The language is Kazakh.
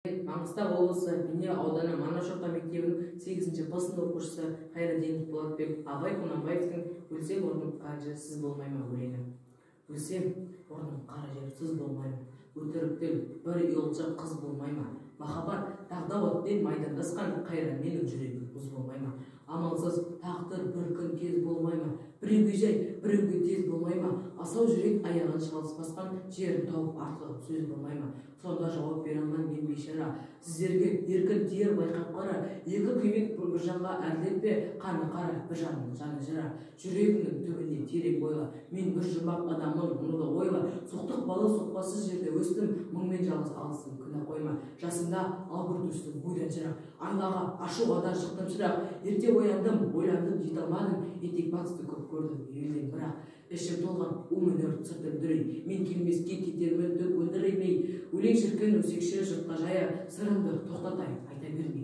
Маңғыстау облысы Бейнеу ауданы Манаш орта мектебінің 8 Б сынып оқушысы Хайрадинов Болатбек Абай Құнанбаевтың «Өлсем, орным қара жер сыз болмай ма» өлеңі. Өлсем, орным қара жер сыз болмай ма, өтірік тіл бір ұялшақ қыз болмай ма, махаббат дағда отпен майдандасқан қайран менің жүрегім мұз болмай ма, амалсыз тағдыр бір күн кез болмай ма, біреуге жай, біреуге тез болмай ма, асау жүрек аяғын шалыс басқан жерін тауып артығы сөз болмай ма? Сонда жауап бере алман мен бейшара сіздерге, еркін тиер байқап қара. Екі күймек бір жанға әділет пе? Қаны қара, бір жанның жаны жара. Жүрегіңнің түбіне терең ойла, мен бір жұмбақ адаммын, мұны да ойла. Соқтық бала соқпасыз жерде өстім, мыңмен жалғыз алыстым, күнә қойма. Жасымда албырт өстім, ойдан жырақ, айлаға, ашуға да шықтым шырақ. Ерте ояндым, ойландым, жете алмадым, етек батысты көп көрдім елден. Бірақ ішім толған у мен өрт, сыртым дүрей, мен келмеске кетермін, түк өндірмей. Өлең шіркін өсекші жұртқа жая, сырымды тоқтатайын, айта бермей.